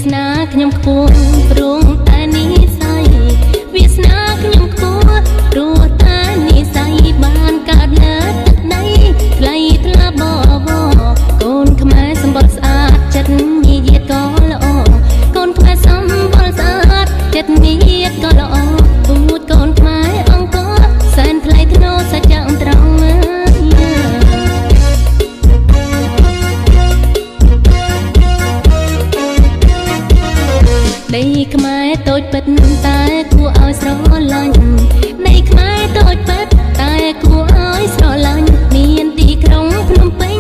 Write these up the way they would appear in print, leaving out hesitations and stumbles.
សនាខ្ញុំខ្ពស់ព្រោះតែនិស័យ វាសនាខ្ញុំខ្ពស់ព្រោះតែនិស័យ បានកើតលើទឹកដីថ្លៃថ្លាបវរ កូនខ្មែរសម្បត្តិស្អាត ចិត្តនិយាយក៏ល្អ កូនខ្មែរសម្បត្តិស្អាត ចិត្តនិយាយក៏ល្អ ពូជកូនខ្មែរអង្គរសែនថ្លៃថ្នូរសច្ចៈត្រង់។ ដីខ្មែរតូចពិតតែគួរឲ្យស្រឡាញ់ ដីខ្មែរតូចពិតតែគួរឲ្យស្រឡាញ់ មានទីក្រុងភ្នំពេញ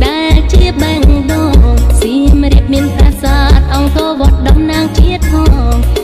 ដែលជាបេងដូង សៀមរាបមានប្រាសាទអង្គរវត្តតំណាងជាតិផង។